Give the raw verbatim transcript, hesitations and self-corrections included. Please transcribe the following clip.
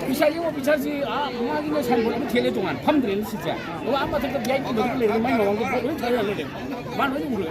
ꯉꯁꯥꯏꯒꯤ ꯑꯣꯐꯤꯁꯥꯔꯁꯤ, ꯑꯥ, ꯃꯥꯒꯤꯅ ꯁꯥꯏꯟꯕꯣꯔꯗ ꯑꯃ ꯊꯦꯠꯂꯦ ꯇꯣꯉꯥꯟ, ꯐꯝꯗ꯭ꯔꯦꯅ ꯁꯤꯠꯁꯦ꯫ ꯑꯗꯨꯒ ꯑꯥ ꯃꯊꯛꯇ ꯚꯤ ꯑꯥꯏ ꯄꯤ ꯃꯊꯛꯇ ꯂꯩꯔꯦ, ꯃꯥꯏ ꯃꯃꯥꯡꯗ ꯄꯣꯠ ꯂꯣꯏ ꯊꯥꯗꯔ ꯂꯩꯔꯦ꯫ ꯃꯥ ꯂꯣꯏ ꯎꯔꯦ꯫